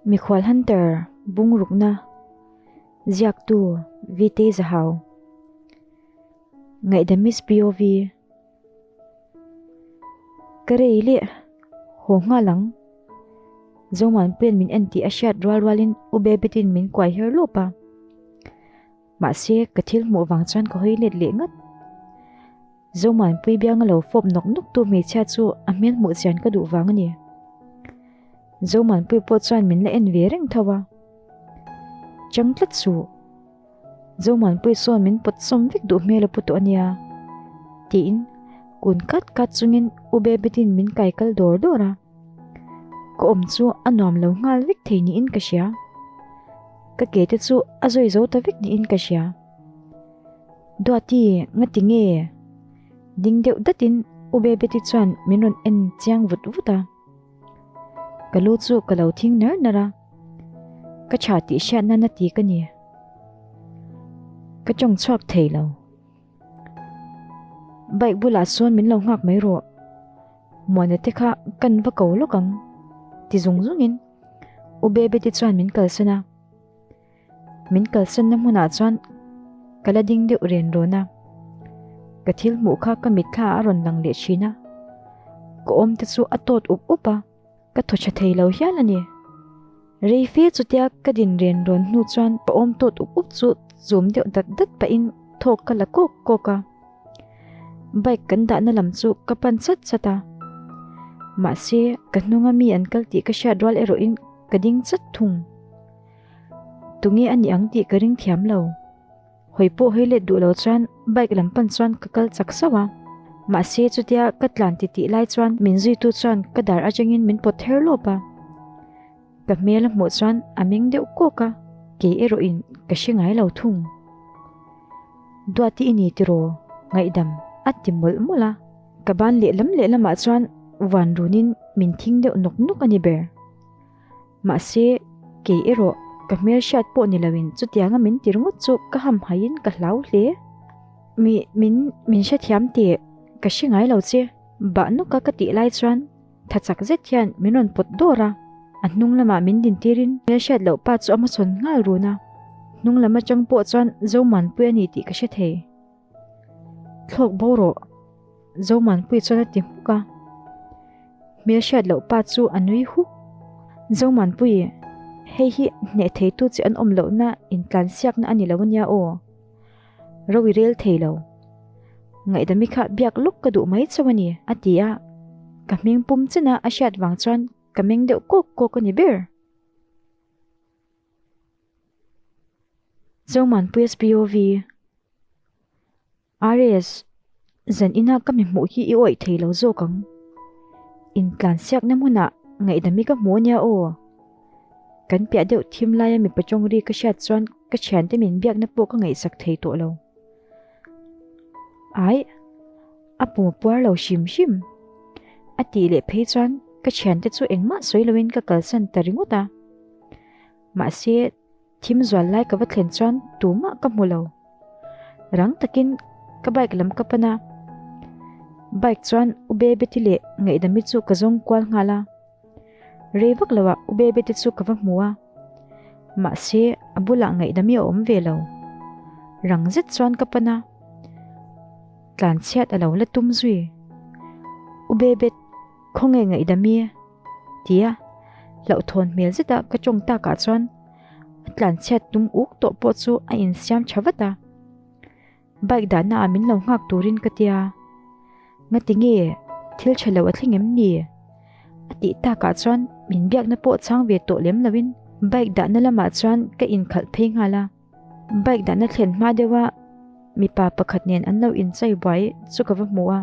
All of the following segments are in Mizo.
Mikhual Hunter bungrukna ziaktu Vite Zahau Ngaihdam Miss POV Ka rei leh haw nghal ang. Zoman pen min en tih a hriat rual rualin U Bebetin min kuai her lawp a. Mahse ka thil hmuh vang chuan ka hawi let leh ngat. Zomuanpui bianga lo fawp nawk nawk tu hmeichhia chu a hmel hmuh chian ka duh vang a ni. Zomuanpui pawh chuan min la en ve reng tho a. Chang tlat suh. Zomuanpui sawn min pawt sawm vek duh hmel a pu tawh a nia. Tiin kun kat kat chungin U Bebetin min kai kal dawr dawr a. Ka awm chu a nuam lo nghal vek thei niin ka hria. Ka ke te chu a zawi zo ta vek niin ka hria. Duati, ngati nge? Ding deuh datin U Bebeti chuan min rawn en chiang vut vut a. Ka lu chu ka lo thing nar nar a. Ka tha tih hriat nana ti ka ni. Ka tawng chhuak thei lo. Bike bulah sawn min lo nghak mai rawh. Muana te kha kan va ko lawk ang ti zung zungin U Bebeti chuan min kalsan a. Min kalsanna hmunah chuan ka la ding deuh ren rawn a. Ka thil hmuh kha ka mitthla a rawn lang leh thin a. Ka awm te chu a tawt up up a, ka thaw tha thei lo hial a ni. Rei fe chutia ka din ren rawn hnu chuan ka awm tawt up up chu chum deuh dat dat pahin thawk ka la kawk kawk a. Bike kan dahna lam chu ka pan chat chat a. Mahse, ka hnunga mi an kal tih ka hriat rual erawhin ka ding chat thung. Tunge a ni ang tih ka ring thiam lo. Hawi pawh hawi let duh lo chuan bike lam pan chuan ka kal chak sauh a. Mahse chutia ka tlan ti tih lai chuan min zuitu chuan ka dar atangin min pawt ther lawp a. Ka hmel a hmuh chuan a meng deuh kawk a, kei erawhin ka hre ngai lo thung. Duati i ni tiraw? Ngaihdam a ti mawlh mawlh a. Ka ban lehlam lehlamah chuan van runin min thing deuh nawk nawk a ni ber. Mahse, kei erawh ka hmel hriat pawh ni loin chutianga min ti ringawt chu ka hamhaiin ka hlau hle. Mi, min, min hrethiam tih ka hre ngai lo che. Bah nawka ka tih lai chuan tha chak zet hian min rawn pawt dawr a, a hnung lamah min din tirin hmel hriat loh pa chu a hmachhawn nghal run a. Hnung lam atang pawh chuan Zomuanpui a ni tih ka hre thei. Thlawk bo rawh. Zomuanpui chuan a ti hmuk a. Hmel hriat loh pa chu a nui huk. Zomuanpui, hei hi hneh theitu che an awm lohna intlansiakna a ni lo ania aw. Ro i rel thei lo. Ngaihdami kha biak lawk ka duh mai chauh a ni, a ti a. Ka hming pum chena a hriat vang chuan ka meng deuh kawk kawk a ni ber. Zomuanpui SPOV. RS, Zan ina ka mi hmuh hi i awih thei lo zawk ang. Intlansiakna hmunah ngaihdami ka hmu ania aw. Kan piah deuh thim laia mipa tawng ri ka hriat chuan ka thiante min biakna pawh ka ngaihsak thei tawh lo. Aih, a pum a puar lo hrim hrim. A tih leh phei chuan ka thiante chu engmah sawi loin ka kalsan ta ringawt a. Mahse, Thim zual lai ka va thlen chuan tumah ka hmu lo. Rang takin ka bike lam ka pan a. Bike chuan U Bebeti leh Ngaihdami chu ka zawng kual nghal a. Rei vak loah U Bebeti chu ka va hmu a. Mahse a bulah Ngaihdami a awm ve lo. Rang zet chuan ka pan a. Tlanchhiat a lo la tum zui. U Bebet, khawnge Ngaihdami? Tia hlauhthawn hmel zeta ka tawng takah chuan a tlanchhiat tum uk tawh pawh chu a insiam tha vat a. Bike dahna ah min lo nghak turin ka tia. Ngati nge thil tha lo a thleng em ni? A tih takah chuan min biakna pawh chhang ve tawh lem loin bike dahna lamah chuan ka inkhalh phei nghal a. Bike dahna thlen hma deuha mipa pakhat nen an lo inchai buai chu ka va hmu a.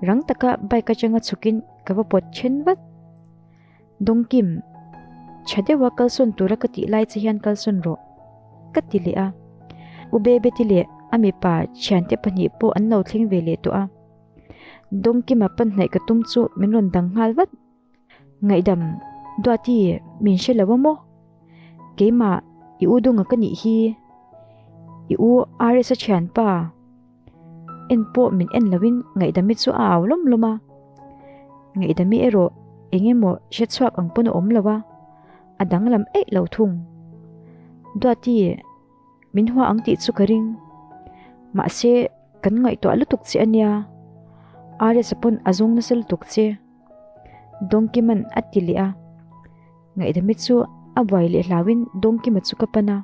Rang taka bike atanga chhukin ka va pawt then vat. Dawngkim, tha deuha kalsawn tura ka tih lai che hian kalsawn rawh, ka ti leh a. U Bebeti leh a mipa thiante pahnih pawh an lo thleng ve leh tawh a. Dawngkima pan hnaih ka tum chu min rawn dang nghal vat. Ngaihdam, Duati, min hre lo a maw? Keimah, i u Dunga ka nih hi. I u RS-a thianpa. En pawh min en loin Ngaihdami chu a au lawm lawm a. Ngaihdami erawh eng emaw hre chhuak ang pawn a awm lo a. a danglam eih lo thung. Duati, min hua ang tih chu ka ring. Mahse, kan ngaihtuah lutuk che a nia. RS-a pawn a zawng nasa lutuk che. Dawngkima'n a ti leh a. Ngaihdami chu a buai leh hlauin Dawngkima chu ka pan a.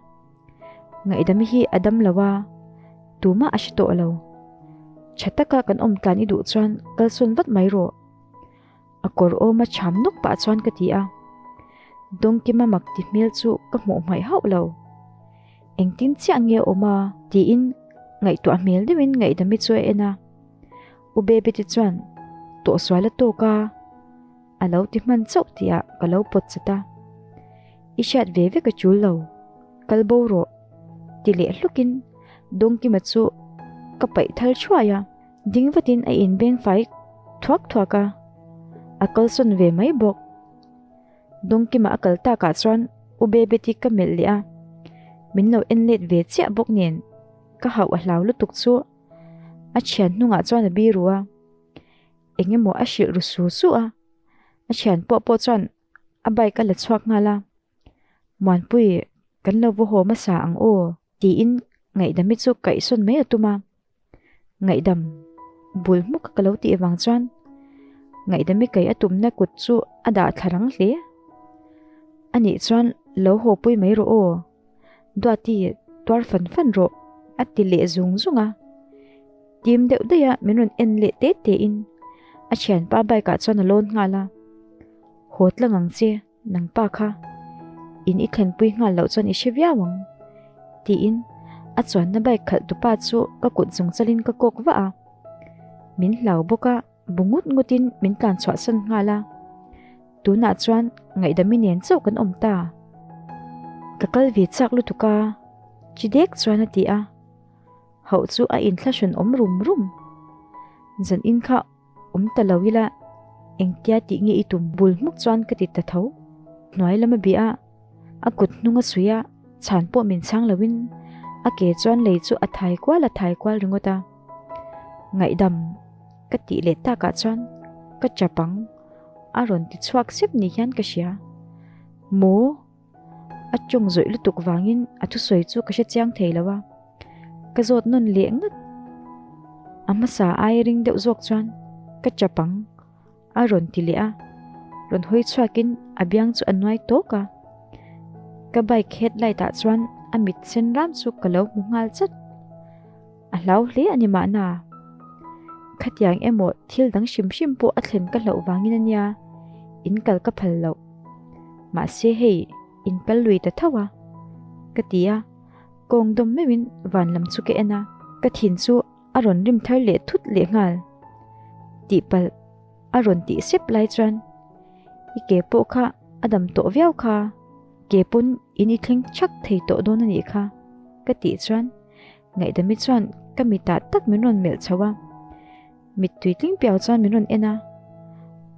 Ngaihdami hi a dam lo a, tumah a hre tawh lo. Tha taka kan awm tlan i duh chuan kalsawn vat mai rawh. A kawr awma cham nawk pah chuan ka ti a. Dawngkima mak ti hmel chu ka hmuh hmaih hauh lo. Engtin chiah nge a awm a? Tiin ngaihtuah hmel deuhin ngaihdami chu a en a. U Baby te chuan tawhsual a tawk a. A lo ti hman chauh tihah ka lo pawt chat a. I hriat ve vek a chul lo, kal bo rawh, ti leh hlukin Dawngkima chu ka paih thal thuai a. Ding vatin a inbeng fai thuak thuak a, a kalsawn ve mai bawk. Dawngkima a kal takah chuan U Bebeti ka melh leh a, min lo en let ve chiah bawk nen ka hauh a hlau lutuk chu a thian hnungah chuan a biru a. Eng emaw a hrilh ru su su a, a thian pawh pawh chuan a bike a la chhuak nghal a, Muanpui kan lo va haw hmasa ang aw tiin ngaihdami chu kaihsawn mai a tum a, ngaihdam bul hmuk ka lo tih vang chuan ngaihdami kaih a tumna kut chu a dah thla rang hle. Anih chuan lo haw pui mai rawh aw. Duati tuar fan fan rawh a ti leh zung zung a. Tim deuh daih a min rawn en leh te te in a thianpa bike ah chuan a lawn nghal a. Haw tlang ang che nang pa kha in i thlenpui nghal loh chuan i hre viau ang tiin a chuanna bike khalh tupa chu ka kut zung chalin ka kawk vah a. Min hlau bawk a. Bu ngut ngutin min tlan chhuahsan nghal a, tunah chuan ngaihdami nen chauh kan awm ta. Ka kal ve chak lutuk a, chi dek chuan a ti a, hauh chu a inthlahrun awm rum rum. Zan in kha awm ta lo ila engtia tih nge i tum bul hmuk chuan ka ti ta tho. Hnuai lam a bih a, a kut hnung a suih a, chhan pawh min chhang loin a ke chuan lei chu a thai kual a thai kual ringawt a. Ngaihdam ka tih leh takah chuan ka chap ang a rawn ti chhuak sep ni hian ka hria. Maw? A tawng zawih lutuk vangin a thusawi chu ka hre chiang thei lo a, ka zawt nawn leh ngat. A hmasa ai ring deuh zawk chuan ka chap ang a rawn ti leh a, rawn hawi chhuakin a biang chu a nuai tawk a. Ka bike headlight ah chuan a mit sen ram chu ka lo hmu nghal chat. A hlau hle a ni mahna. Khatiang emaw thil dang hrim hrim pawh a thlen ka hlauh vangin a nia, in kal ka phal loh. Mahse hei, in kal lui ta tho a, ka ti a, kawng dawm meuhin van lam chu ka en a, ka thin chu a rawn rim thar leh thut leh nghal. Tihpalh a rawn tih sep lai chuan i ke pawh kha a dam tawh viau kha, ke pawn in i thleng chak thei tawh dawn a nih kha, ka tih chuan Ngaihdami chuan ka mitah tak min rawn melh chho a, mittui tling piau chuan min rawn en a,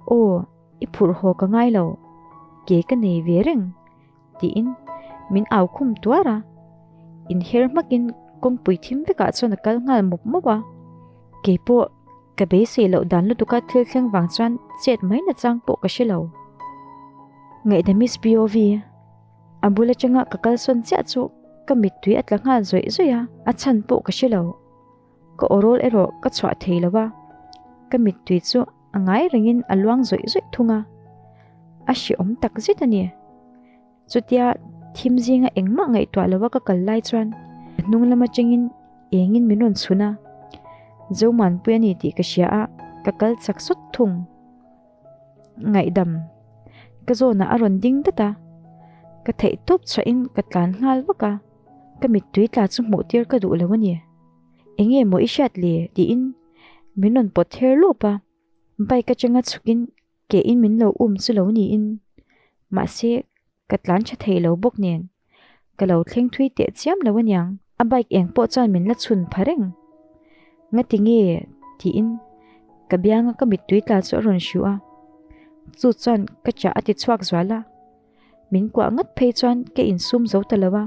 Aw, i phurh haw ka ngai lo, ke ka nei ve reng, tiin min au khum tuar a, inher hmakin kawngpui thim vekah chuan a kal nghal mawp mawp a, keipawh ka beisei loh dan lutuka thil thleng vang chuan chet mai nachang pawh ka hre lo. Ngaihdami SPOV. A bul atanga ka kalsawn chiah chu ka mittui a tla nghal zawih zawih a, a chhan pawh ka hre lo. Ka awrawl erawh ka chhuah thei lo a, ka mittui chu a ngai rengin a luang zawih zawih thung a, a hrehawm tak zet a ni. Chutia thim zinga engmah ngaihtuah lova ka kal lai chuan ka hnung lam atangin engin min rawn chhun a, Zomuanpui a ni tih ka hria a, ka kal chak sawt thung. Ngaihdam ka zawnah a rawn ding dat a, ka theih tawp chhuahin ka tlan nghal vak a, ka mittui tla chu hmuh tir ka duh lo a ni. Enge maw i hriat le? tiin min rawn pawt her lawp a, bike atanga chhukin ke in min lo um chu lo niin mahse Ka tlan tha thei lo bawk nen ka lo thleng thui teh chiam lo aniang, a bike eng pawh chuan min la chhun pha reng. Ngati nge? tiin ka bianga ka mittui tla chu a rawn hruh a, chu chuan ka chah a ti chhuak zual a, min kuah ngat phei chuan ka insum zo ta lo a,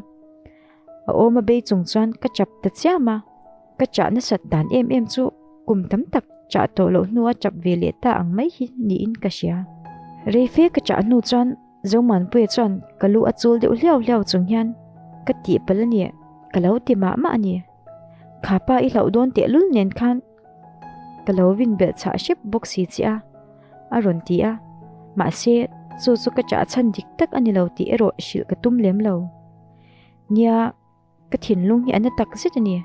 a awm a bei chung chuan ka chap ta chiam a, ka chah nasat dan em em chu kum tam tak chah tawh loh hnua chap ve leh ta ang mai hi niin ka hria. Reife ka chah hnu chuan. Zomuanpuia chuan ka lu a chul deuh hliau hliau chung hian ka tihpalh a ni, ka lo ti mah mah a ni. Kha pa i hlauh dawn tehlul nen khan ka lo vin belh chhah hrep bawk si che a, a rawn ti a. Mahse, chu chu ka chah chhan dik tak a ni lo tih erawh hrilh ka tum lem lo. Nia. Ka thinlung hi a na tak zet a ni.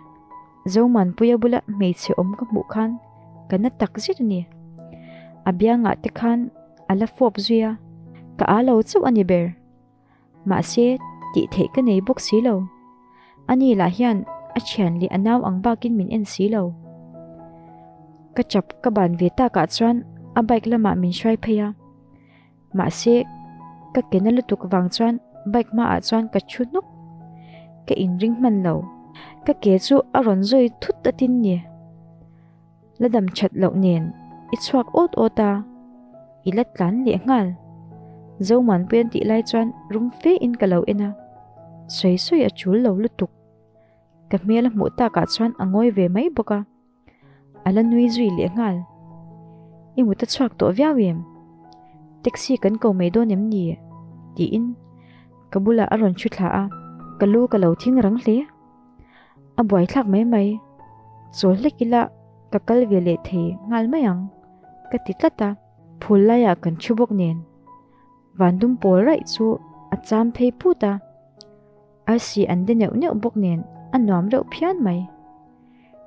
Zomanpuia bula hmeichhe awm ka hmuh khan ka na tak zet a ni. A biangah te khan a la fawp zui a, ka â lo chauh a ni ber. Mahse, tih theih ka nei bawk si lo. Ani lah hian a thian leh a nau ang bakin min en si lo. Ka chap ka ban ve takah chuan a bike lamah min hruai phei a. Mahse, ka ke na lutuk vang chuan bike hmaah chuan ka thu hnuk. Ka inring hman lo. Ka ke chu a rawn zawi thut a tin ni. La dam that loh nen i chhuak awt awt a, i la tlan leh nghal. Zomuanpuian tih lai chuan rum fe in ka lo en a, sawi sawi a chul lo lutuk. Ka hmel a hmuh takah chuan a ngawi ve mai bawk a. A la nui zui leh nghal. I mut a chhuak tawh viau em? Taxi kan ko mai dawn em ni? Tiin ka bulah a rawn thu thla a, ka lu ka lo thing rang hle. A buaithlak mai mai, chawl hlek ila ka kal ve leh thei nghal mai ang ka ti tlat a. Phul laiah kan thu bawk nen Vandum pawl raih chu a cham phei phut a. Arsi an de neuh neuh bawk nen a nuam reuh phian mai.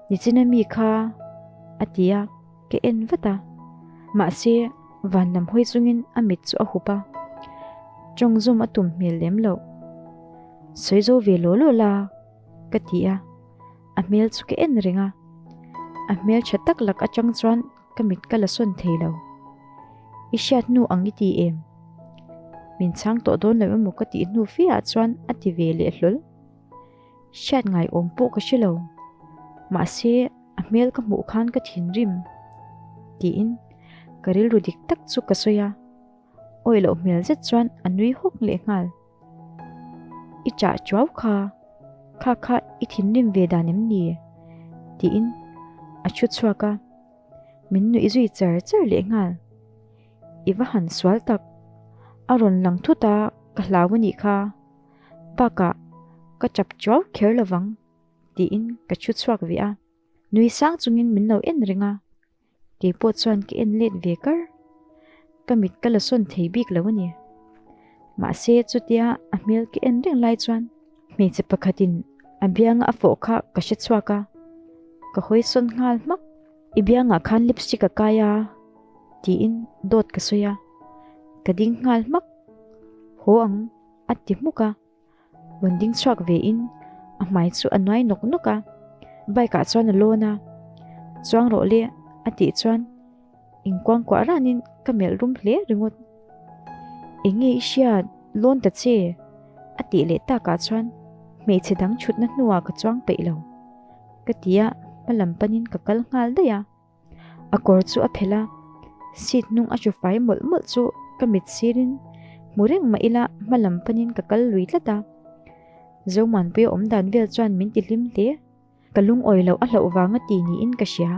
Nichina mi kha a ti a, ka en vat a. Mahse, van lam hawi chungin a mit chu a hup a. Tawng zawm a tum hmel lem loh. Sawi zo ve law law la, ka ti a. A hmel chu ka en reng a. A hmel tha tak lak atang chuan Ka mit ka la sawn thei lo. I hriat hnu ang i ti em? Min chhang tawh dawn lo emaw ka tih hnu fe ah chuan a ti ve leh hlawl. Hriat ngai awm pawh ka hre lo. Mahse, a hmel ka hmuh khan ka thinrim. Tiin ka rilru dik tak chu ka sawi a. Awi loh hmel zet chuan a nui hawk leh nghal. I chah chuau kha, kha kha i thinrim ve dan em ni? Tiin a thu chhuak a. Min nuih zui char char leh nghal. I va han sual tak. A rawn lang thut a, ka hlau a nih kha. Bakah ka chap chuau kher lovang tiin ka thu chhuak ve a. Nui sang chungin min lo en reng a. Kei pawh chuan ka en let ve kar. Ka mit ka la sawn thei bik lo a ni. Mahse chutia a hmel ka en reng lai chuan hmeichhe pakhatin a bianga a fawh kha ka hre chhuak a, ka hawi sawn nghal hmak. I biangah khan lipstick a kai a tiin dawt ka sawi a, ka ding nghal hmak. Haw ang a ti hmuk a. Rawn ding chhuak ve in a hmai chu a nuai nawk nawk a, bike ah chuan a lawn a, Chuang rawh le a tih chuan inkuangkuah ranin ka melh rum hle ringawt. Eng nge i hriat lawn ta che a tih leh takah chuan hmeichhe dang chhutna hnuah ka chuang peih lo ka ti a, hma lam panin ka kal nghal daih a. A kawr chu a phelh a, seat hnung a hru fai mawlh mawlh chu ka mit sirin hmu reng mah ila hma lam panin ka kal lui tlat a. Zomuanpuia awm dan vel chuan min ti hlim hle. Ka lungawi loh a hlauh vang a ti niin ka hria.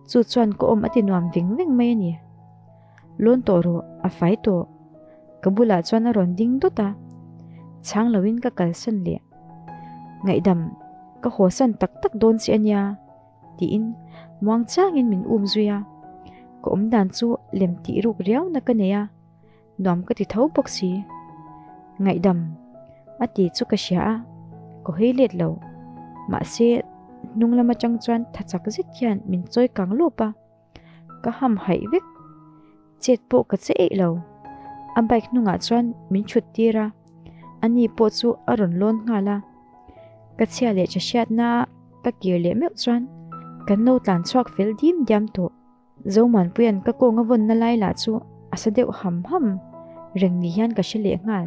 Chu chuan ka awm a ti nuam veng veng mai a ni. Lawn tawh rawh, a fai tawh. Ka bulah chuan a rawn ding dawt a, chhang loin ka kalsan leh. Ngaihdam, ka hawsan tak tak dawn che a nia. Tiin muang changin min um zui a, ka awm dan chu lem tih ruk riau na ka nei a, nuam ka ti tho bawk si. Ngaihdam a ti chu ka hria a, ka hawi let lo. Mahse, hnung lam atang chuan tha chak zet hian min chawi kang lawp a. Ka ham haih vek. Chet pawh ka che eih lo. A bike hnungah chuan min thut tir a, ani pawh chu a rawn lawn nghal a. Ka chhia leh tha hriatna ka kir leh meuh chuan kan lo tlan chhuak fel dim diam tawh. Zomuanpuia'n ka kawng a vawnna lai lah chu a sa deuh ham ham reng ni hian ka hre leh nghal.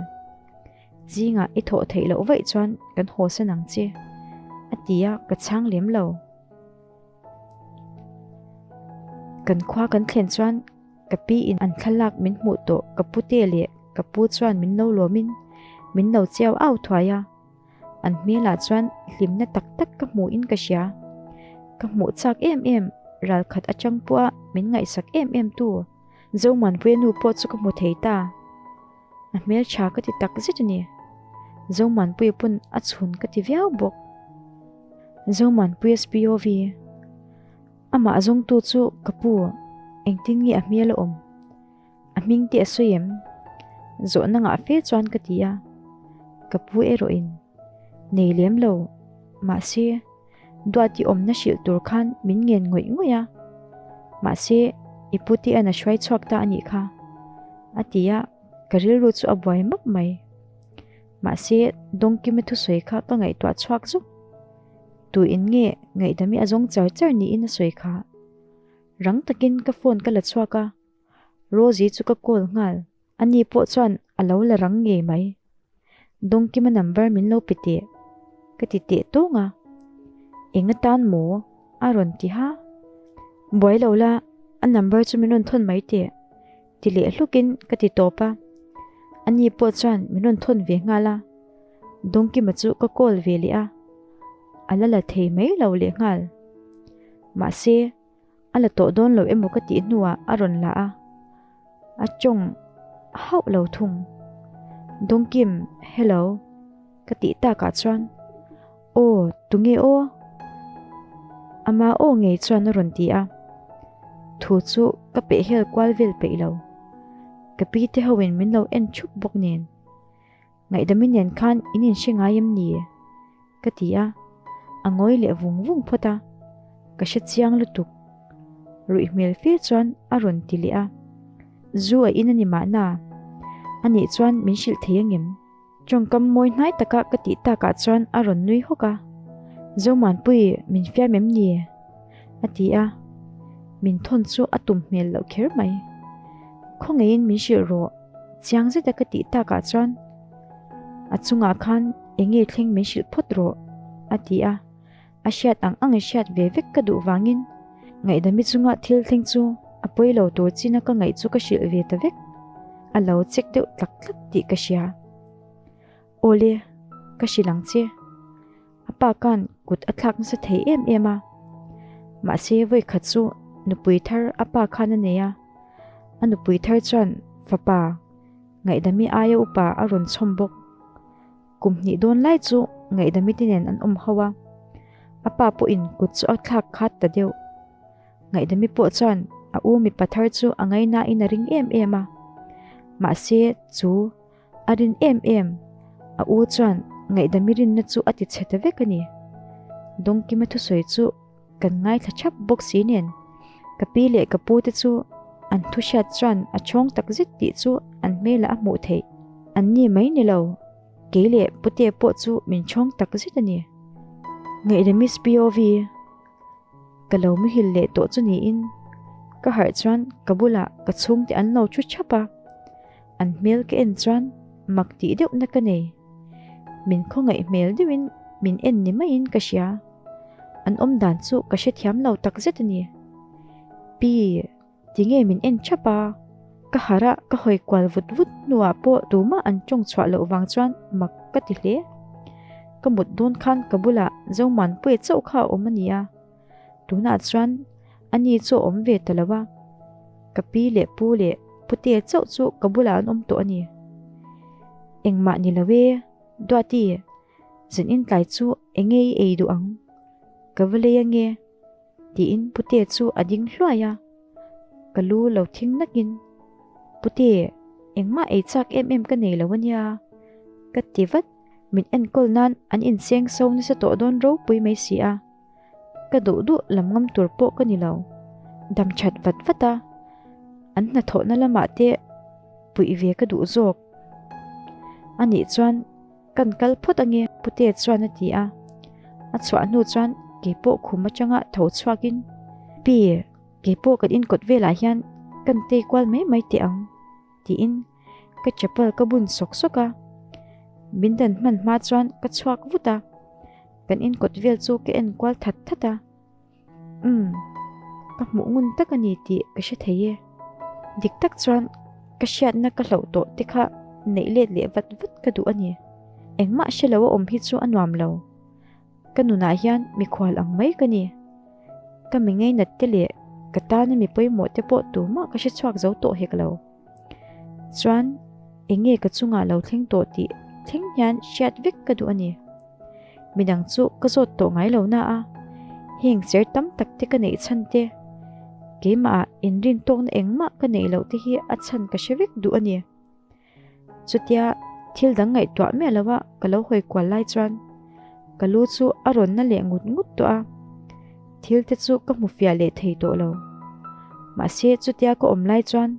Zingah i thawh theih loh vaih chuan kan haw san ang che, a ti a, ka chhang lem lo. Kan khua kan thlen chuan ka pi in an thlalak min hmuh tawh ka pute leh ka pu chuan min lo lawmin min lo chiau au thuai a, an hmelah chuan hlimna tak tak ka hmuh in ka hria. Ka hmuh chak em em ralkhat atang pawha min ngaihsak em em tu Zomuanpuia nu pawh chu ka hmu thei ta. A hmeltha ka ti tak zet a ni. Zomuanpuia pawn a chhun ka ti viau bawk. Zomuanpuia SPOV. Amah zawngtu chu ka pu, engtin nge a hmel a awm? A hming te a sawi em? Zawhna ngah fe chuan ka ti a. Ka pu erawhin, Nei lem lo, mahse, Duati awmna hrilh tur khan min ngen ngawih ngawih a. Mahse, i pu te an a hruai chhuak ta a nih kha, a ti a, ka rilru chu a buai map mai. Mahse, Dawngkima thusawi kha ka ngaihtuah chhuak zuk. Tu in nge ngaihdami a zawng char char niin a sawi kha. Rang takin ka phone ka la chhuak a, Rosie chu ka call nghal. Ani pawh chuan a lo la rang ngei mai. Dawngkima number min lo pe teh, ka ti teh tawng a. Eng atan maw? a rawn ti ha. Buai lo la, a number chu min rawn thawn mai teh, ti leh hlukin ka ti tawp a. Ani pawh chuan min rawn thawn ve nghal a. Dawngkima chu ka call ve leh a, a la la thei mai lo leh nghal. Mahse, a la tawh dawn lo emaw ka tih hnuah a rawn la a, a tawng hauh lo thung. Dawngkim, hello, ka tih takah chuan, Aw, tunge aw? Ama aw ngei chuan a rawn ti a, thu chu ka pehhel kual vel peih lo. Ka pi te hoin min lo en thup bawk nen. Ngaihdami nen khan in inhre ngai em ni? Ka ti a, a ngawi leh vung vung phawt a, ka hre chiang lutuk. Ruih hmel fe chuan a rawn ti leh a, Zu a in a ni mahna, anih chuan min hrilh thei angem? Tawngkam mawi hnai taka ka tih takah chuan a rawn nui hawk a, Zomuanpui min fiam em ni? A ti a, min thawn chu a tum hmel loh kher mai. Khawngaihin min hrilh rawh. Chiang zeta ka tih takah chuan a chungah khan eng nge thleng min hrilh phawt rawh a ti a, a hriat ang ang hriat ve vek ka duh vangin ngaihdami chunga thil thleng chu a pawi lo tur china ka ngaih chu ka hrilh ve ta vek, a lo check deuh tlak tlak tih ka hria. Awle, ka hrilh ang che. A pa khan kut a thlak nasa thei em em a, mahse vawi khat chu nupui thar a pa khan a nei a, a nupui thar chuan fapa Ngaihdami aia upa a rawn chhawm bawk. Kum hnih dawn lai chu Ngaihdami te nen an awm ho a, a pa pawhin kut chu a thlak khat ta deuh. Ngaihdami pawh chuan a u mipa thar chu a ngainain a ring em em a, mahse chu A rin em em, a u chuan ngaihdami rinna chu a ti chhe ta vek a ni. Dawngkima thusawi chu kan ngaithla thap bawk si nen, ka pi leh ka pu te chu an thu hriat chuan a chhawng tak zet tih chu an hmelah a hmuh theih. An ni mai ni lo, kei leh pute pawh chu min chhawng tak zet a ni. Ngaihdami SPOV. Ka lo muhil leh tawh chu niin, ka harh chuan ka bulah ka chhungte an lo thu thap a. An hmel ka en chuan mak tih deuhna ka nei. Min khawngaih hmel deuhin min en ni maiin ka hria. An awm dan chu ka hrethiam lo takzet a ni. Pi, tinge min en thap a? Ka harh a, ka hawi kual vut vut hnuah pawh tumah an tawng chhuah loh vang chuan mak ka ti hle. Ka mut dawn khan ka bulah Zomuanpuia chauh kha a awm a ni a. Tunah chuan ani chu a awm ve ta lo a, ka pi leh pu leh pute chauh chu ka bulah an awm tawh a ni. Engmah ni lo e, Duati, zan intlai chu eng nge i ei duh ang? Ka va lei ange, tiin pute chu a ding hluai a, ka lu lo thing nakin, Pute, engmah ei chak em em ka nei lo a nia, ka ti vat. Min enkawl nan an inseng so nasa tawh dawn ropui mai si a. Ka duh duh lam ngam tur pawh ka ni lo. Dam that vat vat a, an hnathawhna lamah te puih ve ka duh zawk. Anih chuan kan kal phawt ange Pute chuan a ti a. A chhuah hnu chuan keipawh khum atanga tho chhuakin, Pi, keipawh kan inkawt velah hian kan tei kual mai mai teh ang. Tiin ka chapal ka bun sawk sawk a. Min dan hman hma chuan ka chhuak vut a. Kan inkawt vel chu ka en kual that that a. Umm, ka hmuh ngun tak a ni tih ka hre thei e. Dik tak chuan ka hriatna ka hlauh tawh te kha neih let leh vat vat ka duh a ni. Engmah hre lo a awm hi chu a nuam lo. Ka nunah hian mikhual ang mai ka ni. Ka mi ngainat te leh ka tana mi pawimawh te pawh tumah ka hre chhuak zo tawh hek lo. Chuan. Eng nge ka chungah lo thleng tawh tih thleng hian hriat vek ka duh a ni. Midang chu ka zawt tawh ngai lo na a, heng cher tam tak te ka neih chhan te, keimahah inrin tawkna engmah ka neih loh te hi a chhan ka hre vek duh a ni. Chutia thil dang ngaihtuah miah lo a ka lo hawi kual lai chuan ka lu chu a rawn na leh ngut ngut tawh a, thil te chu ka hmu fiah leh thei tawh lo. Mahse chutia ka awm lai chuan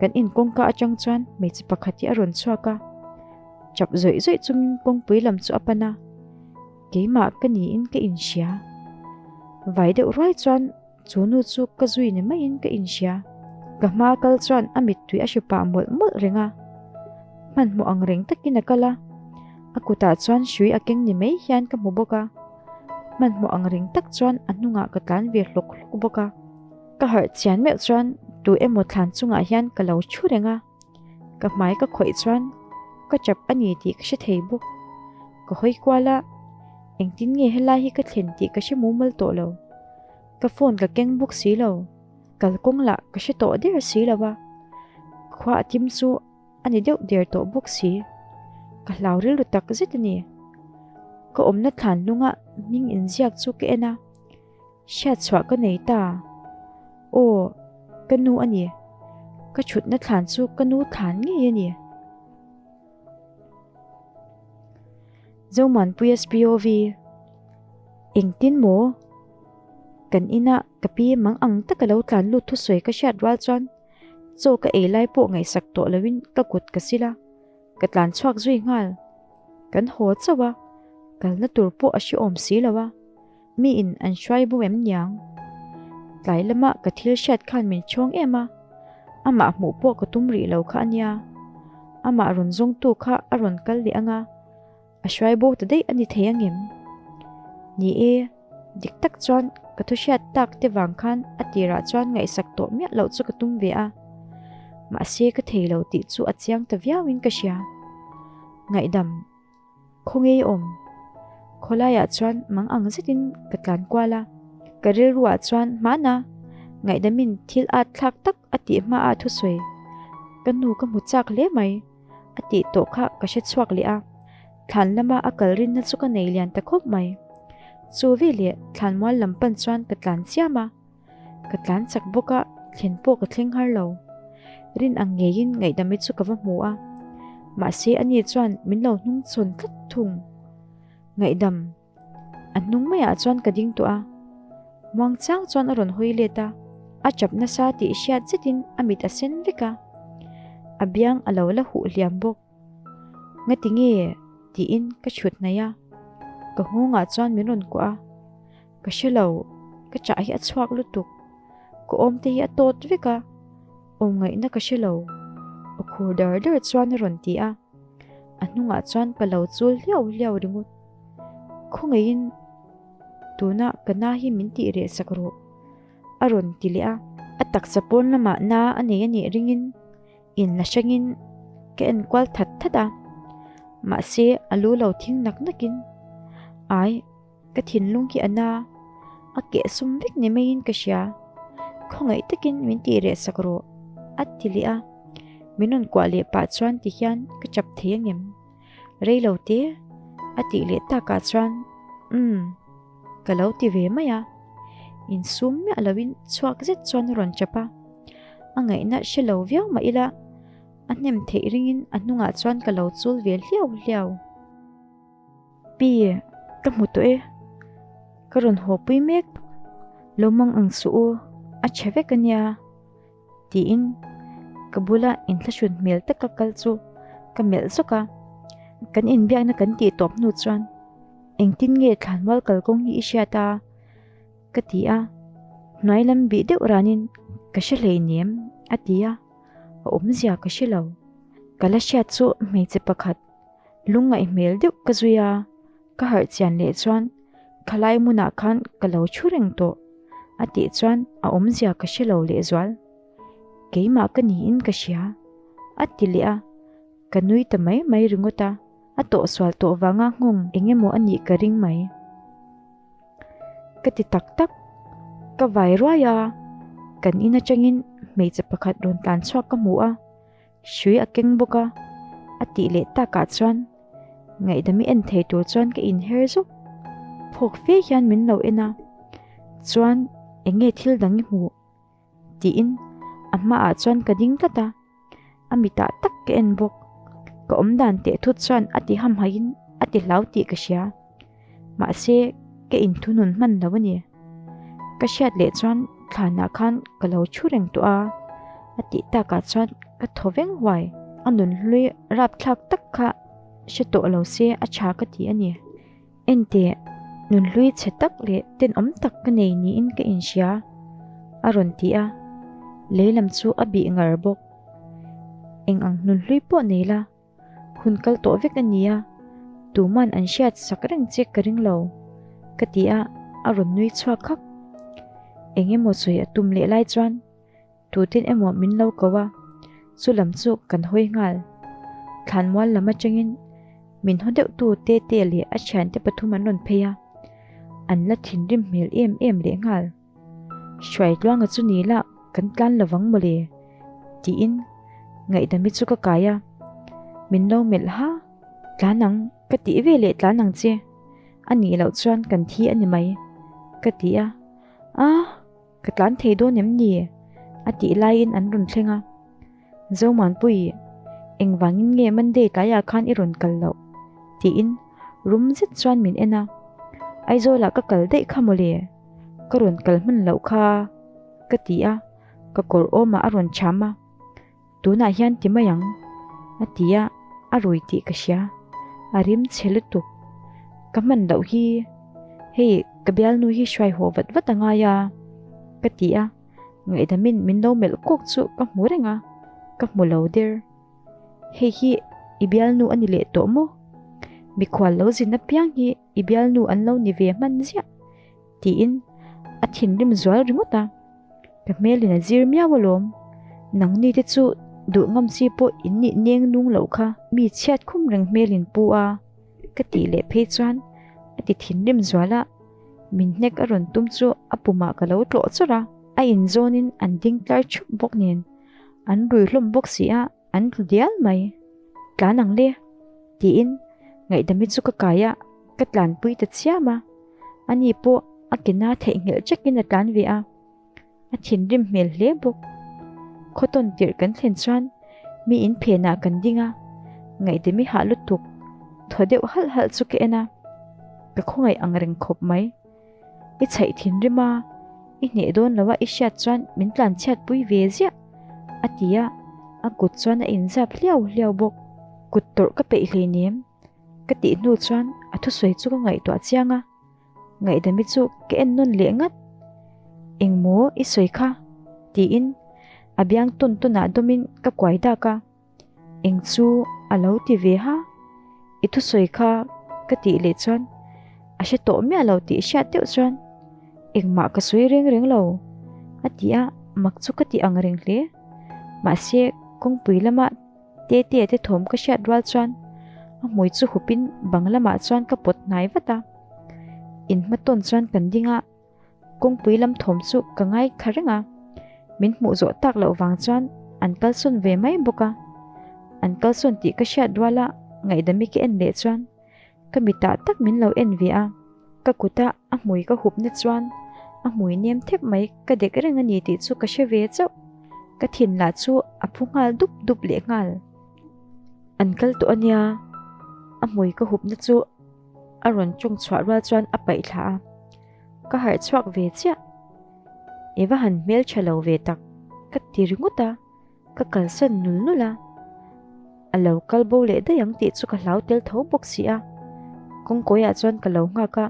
Kan in kawngka atang chuan hmeichhe pakhat hi a rawn chhuak a, chap zawih zawih chungin kawngpui lam chu a pan a, keimah ka niin ka inhria. Vai deuh ruai chuan chu nu chu ka zui ni maiin ka inhria. Ka hma kal chuan a mittui a hri pah mawlh mawlh reng a, hmanhmawh ang reng takin a kal a, a kutah chuan hrui a keng ni mai hian ka hmu bawk a, hmanhmawh ang reng tak chuan a hnungah ka tlan ve hlawk hlawk bawk a. Ka harh chian meuh chuan tu emaw thlan chungah hian ka lo thu reng a, ka hmai ka khawih chuan ka chap a ni tih ka hre thei bawk. Ka hawi kual a, engtin nge helai hi ka thlen tih ka hre mumal tawh lo. Ka phone ka keng bawk si lo, kalkawng lah ka hre tawh der si lo a, khua a tim chu a ni deuh der tawh bawk si. Ka hlau rilru tak zet a ni. Ka awmna thlan hlunga hming inziak chu ka en a. Hriat chhuah ka nei ta. Aw, ka nu a ni. Ka thutna thlan chu ka nu thlan ngei a ni. Zomuanpuia SPOV, Engtin maw? Kan inah ka pi mang ang taka lo tlan lut thusawi ka hriat rual chuan chaw ka ei lai pawh ngaihsak tawh loin ka kut ka sil a. Ka tlan chhuak zui nghal. Kan haw chauh a, kalna tur pawh a hrehawm si lo a, miin an hruai bo em niang? Tlai lama ka thil hriat khan min chhawng em a, amah hmuh pawh ka tum rih lo kha a nia. Amah rawn zawngtu kha a rawn kal leh ang a, a hruai bo ta daih a ni thei ang em? Ni e. Dik tak chuan ka thu hriat tak te vang khan a tirah chuan ngaihsak tawh miah loh chu ka tum ve a, mahse ka thei lo tih chu a chiang ta viauin ka hria. Ngaihdam, khawngei awm. Khawlaiah chuan mang ang zetin ka tlan kual a, ka rilruah chuan hmana ngaihdamin thil at thlak tak a tih hmaah thusawi ka nu ka hmu chak hle mai. A tih tawh kha ka hre chhuak leh a, thlan lama a kal rinna chu ka nei lian ta khawp mai. Chu veleh thlan mual lam pan chuan ka tlan chiam a, ka tlan chak bawk a, thlen pawh ka thleng har lo. Rin ang ngeiin ngaihdami chu ka va hmu a, mahse ani chuan min lo hnung chhawn tlat thung. Ngaihdam. A hnung maiah chuan ka ding tawh a, muang chang chuan a rawn hawi let a, a chap nasa tih hriat zetin a mit a sen vek a, a biang a lo la huh hliam bawk. Ngati nge? tiin ka chhut hnaih a, ka nghawngah chuan min rawn kuah a, ka hre lo, ka chah hi a chhuak lutuk, ka awm te hi a tawt vek a, awm ngaihna ka hre lo, aw khur dar dar chuan a rawn ti a. A hnungah chuan ka lo chul hliau hliau ringawt. Khawngaihin tuna ka na hi min tih reh sak rawh a rawn ti leh a. A taksa pawn lamah na a nei a nih ringin in la hrangin ka en kual that that a. Mahse a lu lo thing nak nakin ai. Ka thinlung hi a na, a keh sum vek ni maiin ka hria. Khawngaih takin min tih reh sak rawh, a ti leh a. Min rawn kuah leh pah chuan ti hian ka chap thei angem? Rei lo te, a tih leh takah chuan umm, ka lo ti ve mai a. Insum miah loin chhuak zet chuan a rawn chap a. A ngaihna hre lo viau mah ila, a hnem theih ringin a hnungah chuan ka lo chul ve hliau hliau. Pi, ka hmu tawh e. Ka rawn haw pui mek. Lo mang ang suh u, a chhe vek a nia. Tiin ka bula inthlahrun hmel taka kal chu ka melh zawk a. Kan inbiakna kan tih tawp hnu chuan engtin nge thlanmual kalkawng hi i hriat a? Ka ti a, hnuai lam bih deuh ranin ka hre hleinem a ti a, a awmzia ka hre lo. Ka la hriat chu hmeichhe pakhat Lungngaih hmel deuh ka zui a, ka harh chian leh chuan khalai hmunah khan ka lo thu reng tawh a tih chuan a awmzia ka hre lo lehzual. Keimah ka niin ka hria a ti leh a, ka nui ta mai mai ringawt a, a tawhsual tawh vanga nghawng eng emaw a nih ka ring mai. Ka ti tak tak, ka vai ruai a, kan in atangin hmeichhe pakhat rawn tlan chhuak ka hmu a. Hrui a keng bawk a. A tih leh takah chuan ngaihdami en thei tur chuan ka inher zuk. Phawk fe hian min lo en a, chuan eng nge thil dang i hmuh? Tiin a hmaah chuan ka ding tlat a, a mitah tak ka en bawk. Ka awmdan teh thut chuan a ti hamhaiin a ti hlau tih ka hria. Mahse ka inthunun hman lo a ni. Ka hriat leh chuan thlanah khan ka lo thu reng tawh a, a tih takah chuan ka thaw veng huai. A nunhlui rapthlak tak kha hre tawh lo se a tha ka ti a ni. Enteh, nunhlui chhe tak leh tenawm tak ka nei niin ka inhria, a rawn ti a, lei lam chu a bih ngar bawk. Eng ang nunhlui pawh nei la, hun kal tawh vek a nia, tuman an hriat sak reng che ka ring lo, ka ti a, a rawn nui chhuak khak. Eng emaw sawi a tum leh lai chuan tutin emaw min lo ko a, chu lam chu kan hawi nghal. Thlanmual lam atangin min haw deuh tu Tete leh a thiante pathum an rawn phei a, an la thinrim hmel em em leh nghal. Hruaitluanga chu ni lah kan tlan lovang mawle tiin ngaihdami chu ka kai a, min lo melh ha, tlan ang ka tih ve leh tlan ang che, a nih loh chuan kan thi a ni mai ka ti a, ah ka tlan thei dawn em ni a tih laiin an rawn thleng a. Zomuanpui, engvangin nge Monday tlaiah khan i rawn kal loh? tiin rum zet chuan min en a. Aizawlah ka kal daih kha mawle, ka rawn kal hman loh kha, ka ti a, ka kawr awmah a rawn cham a. Tunah hian ti mai ang, a ti a, a rui tih ka hria. A rim chhe lutuk. Ka hman loh hi, hei ka bialnu hi hruai haw vat vat a ngai a, ka ti a. Ngaihdamin min lo melh kawk chu ka hmu reng a, ka hmu lo der. Hei hi i bialnu a ni leh tawh maw? Mikhual lo zin apiang hi i bialnu an lo ni ve hman ziah, tiin a thinrim zual ringawt a. Ka hmelin a zir miau alawm, nangni te chu duh ngam chi pawh in nih neng nung loh kha mi chhiat khum reng hmelin pu a, ka tih leh phei chuan a ti thinrim zual a. Min hnek a rawn tum chu a pumah ka lo tlawh chawrh a, a inzawnin an ding tlar thup bawk nen an rui hlawm bawk si a, an tlu dial mai. Tlan ang le tiin ngaihdami chu ka kai a, ka tlanpui ta chiam a, ani pawh a ke na theihnghilh chekin a tlan ve a. A thinrim hmel hle bawk. Khawtawn tirh kan thlen chuan mi in phenah kan ding a, ngaihdami hah lutuk thaw deuh halh halh chu ka en a, ka khawngaih ang reng khawp mai. I chhaih thinrim a, i hneh dawn lo a i hriat chuan min tlan chhiat pui ve ziah, a ti a, a kut chuan a inzap hliau hliau bawk. Kut tawrh ka peih hleinem, ka tih hnu chuan a thusawi chu ka ngaihtuah chiang a. Ngaihdami chu ka en nawn leh ngat. Engmaw i sawi kha? tiin a biang tawn tawnah dawmin ka kuai dak a. Eng chu a lo ti ve ha? I thusawi kha ka tih leh chuan a hre tawh miah lo tih hriat deuh chuan engmah ka sawi reng reng lo a ti a, mak chu ka ti ang reng hle. Mahse kawngpui lama Tete te thawm ka hriat rual chuan a hmui chu hupin bang lamah chuan ka pawt hnai vat a. In hmatawn chuan kan ding a, kawngpui lam thawm chu ka ngai kha reng a. Min hmuh zawh tak loh vang chuan an kalsawn ve mai bawk a. An kalsawn tih ka hriat ruala ngaihdami ka en leh chuan Ka mitah tak min lo en ve a, ka kuta a hmui ka hupna chuan a hmui nem thep mai ka dek reng a ni tih chu ka hre ve chauh. Ka thin lah chu a phu nghal dup dup leh nghal. An kal tawh a nia, a hmui ka hupna chu a rawn tawng chhuah rual chuan a paih thla a, ka harh chhuak ve chiah. I va han hmeltha lo ve tak, ka ti ringawt a. Ka kalsan nul nul a, a lo kal bo leh daih ang tih chu ka hlau tel tho bawk si a. Kawngkawiah chuan ka lo nghak a,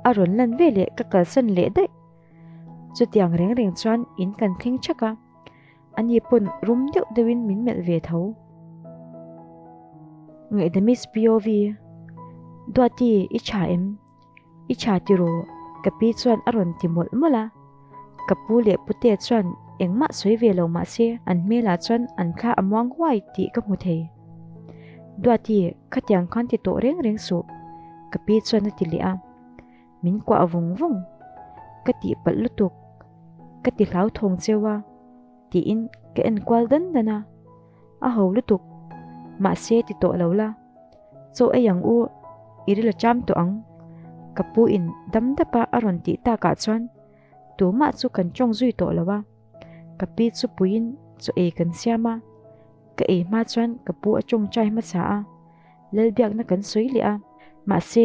a rawn lan ve leh ka kalsan leh daih. Chutiang reng reng chuan in kan thleng thak a, ani pawn rum deuh deuhin min melh ve tho. Ngaihdamis POV, Duati i tha em? I tha tiraw? Ka pi chuan a rawn ti mawlh mawlh a. Ka pu leh pute chuan engmah sawi ve lo mah se an hmelah chuan an thla a muang huai tih ka hmu thei. Duati, khatiang khan ti tawh reng reng suh, ka pi chuan a ti leh a. Min kuah vung vung. Ka tihpalh lutuk. Ka ti hlauthawng cheu a, tiin ka en kual dan dan a. A ho lutuk. Mahse ti tawh lo la, chaw ei ang u, i ril a cham tawh ang, ka pu in dam dap a a rawn tih takah chuan tumah chu kan tawng zui tawh lo a, ka pi chu puiin chaw ei kan siam a, ka ei hma chuan ka pu a tawngtai hmasa a, Lalbiakna kan sawi leh a, mahse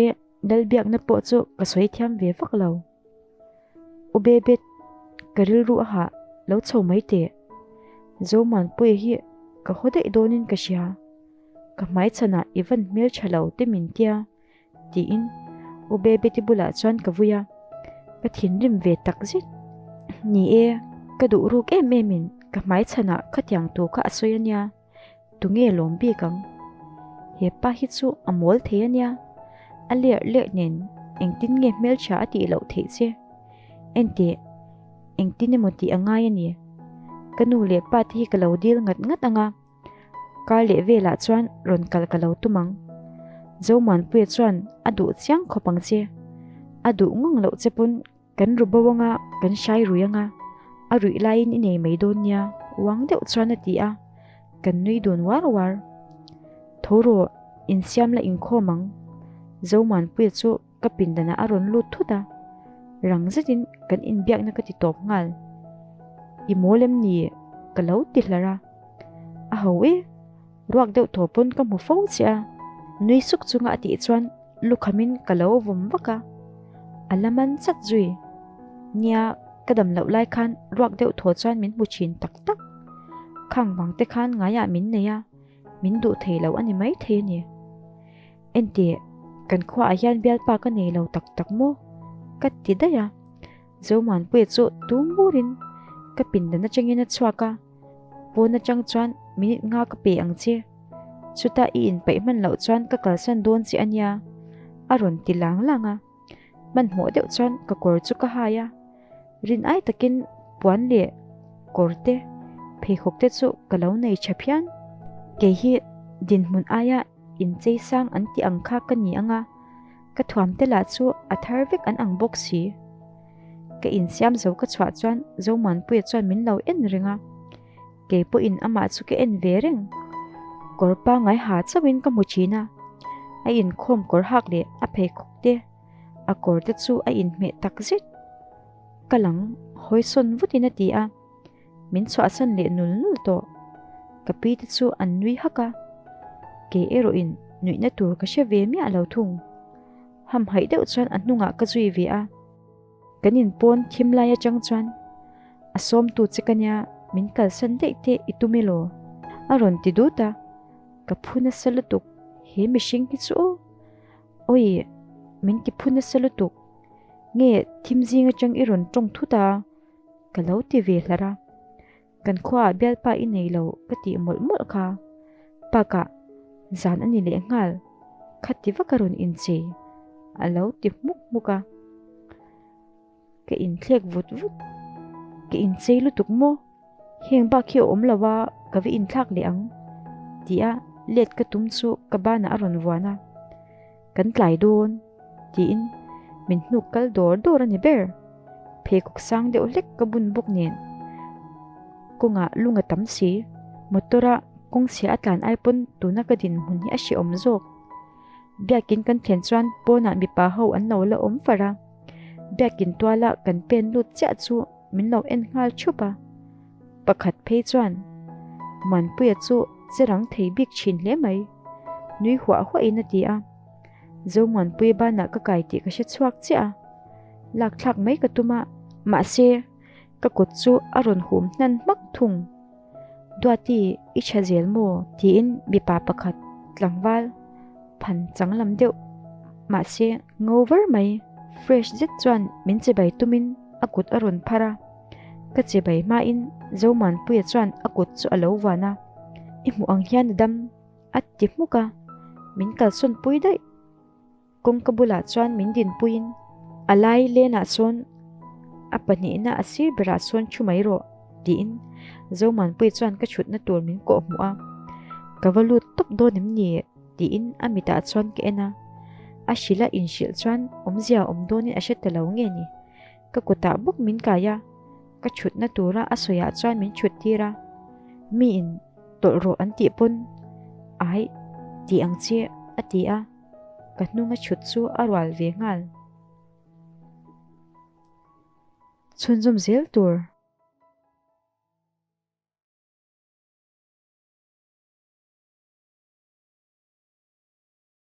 Lalbiakna pawh chu ka sawi thiam ve vak lo. U Bebet, ka rilru a hah lo chho mai teh. Zomuanpuia hi ka haw daih dawnin ka hria. Ka hmaichhanah i van hmel tha lo te min tia, tiin U Bebeti bulah chuan ka vui a. Ka thinrim ve tak zet. Ni e, ka duh ruk em emin ka hmaichhanah khatiang tur kha a sawi a nia. Tunge lawm bik ang? He pa hi chu a mawl thei a nia, a lerh lerh nen engtin nge hmeltha a tih loh theih che? Enteh, engtin emaw tih a ngai a ni. Ka nu leh pa te hi ka lo dil ngat ngat ang a, kar leh velah chuan rawn kal ka lo tum ang. Zomuanpuia chuan a duh chiang khawp ang che, a duh ngang loh che pawn Kan ru bo anga, kan hrai rui anga, a ruih laiin i nei mai dawn nia, uang deuh chuan a ti a, kan nui dun uar uar. Tho rawh, insiam la inkhawm ang. Zomuanpuia chu ka pindanah a rawn lut thut a, rang zetin kan inbiakna ka ti tawp nghal. I mawl em ni? Ka lo ti hlar a. A ho e, ruak deuh thaw pawn ka hmu fo che a, nui suk chunga a tih chuan Lukhamin ka lo vawm vak a, a la man chat zui. Nia, ka dam loh lai khan ruak deuh thaw chuan min hmu thin tak tak. Khang vang te khan ngaiah min nei a, min duh thei lo a ni mai thei a ni. Enteh, kan khuaah hian bialpa ka nei lo tak tak maw? Ka ti daih a. Zomuanpuia chu tum burin ka pindan atangin a chhuak a, pawn atang chuan minute nga ka pe ang che, chutah i inpeih hman loh chuan ka kalsan dawn che ania a rawn ti lang lang a, hmanhmawh deuh chuan ka kawr chu ka hai a, rin ai takin puan leh kawr te pheikhawk te chu ka lo nei tha phian. Kei hi dinhmun aia inchei sang an tih ang kha ka ni anga. Ka thuam te lah chu a thar vek an ang bawk si. Ka insiam zo ka chhuah chuan Zomuanpuia chuan min lo en reng a, kei pawhin amah chu ka en ve reng. Kawr pangngai ha chauhin ka hmu thin a, a inkhawm kawr hak leh a pheikhawk te, a kawr te chu a inhmeh tak zet. Ka lang hawisawn vutin a ti a. Min chhuahsan leh nul nul tawh. Ka pi te chu an nui hak a, kei erawhin nuihna tur ka hre ve miah lo thung. Hamhaih deuh chuan a hnungah ka zui ve a, kan inpawn thim lai atang chuan a sawmtu che ka nia min kalsan daih te i tum elaw? A rawn ti dut a, ka phu nasa lutuk he mihring hi chu aw! Awi, min ti phu nasa lutuk, nge thim zing atang i rawn tawng thut a? Ka lo ti ve hlar a, kan khuaah bialpa i nei lo ka tih mawlh mawlh kha. Bakah zan a ni leh nghal, kha ti vak a rawn inchei a lo ti hmuk hmuk a. Ka inthlek vut vut, ka inchei lutuk maw? Heng bak hi a awm lo a, ka va inthlak leh ang tia let ka tum chu ka banah a rawn vuan a. Kan tlai dawn tiin min hnuk kal dawr dawr a ni ber. Pheikhawk sang deuh hlek ka bun bawk nen kawngah lung a tam si. Motor a kawng chhia a tlan ai pawn tuna ka dinhmun hi a hrehawm zawk. Biakin kan thlen chuan pawnah mipa ho an lo la awm far a, biakin tuala kan pen lut chiah chu min lo en nghal thup a. Pakhat phei chuan Muanpuia chu che rang thei bik thin hle mai, nui huah huahin a ti a. Zomuanpuia banah ka kai tih ka hre chhuak chiah a, lak thlak mai ka tum a, mahse ka kut chu a rawn hum hnan hmak thung. Duati i tha zel maw? tiin mipa pakhat tlangval phan chang lam deuh mahse ngo var mai fresh zet chuan min chibai tumin a kut a rawn phar a. Ka chibai hmain Zomuanpuia chuan a kut chu a lo vuan a, I hmuh ang hian a dam a ti hmuk a, min kalsawn pui daih. Kawngka bulah chuan min dinpuiin a lai lenah sawn a pahnihna a sir berah sawn thu mai rawh tiin Zomuanpuia chuan ka chhutna tur min kawh hmuh a, Ka va lut tawp dawn em ni? tiin a mitah chuan ka en a, a hrilh a inhrilh chuan awmzia awm dawnin a hre ta lo nge ni. Ka kutah bawk min kai a, ka chhutna tura a sawiah chuan min chhut tir a, miin tawlh rawh an tih pawn Aih, ti ang che, a ti a, ka hnunga chhut chu a rual ve nghal. Chhunzawm zel tur.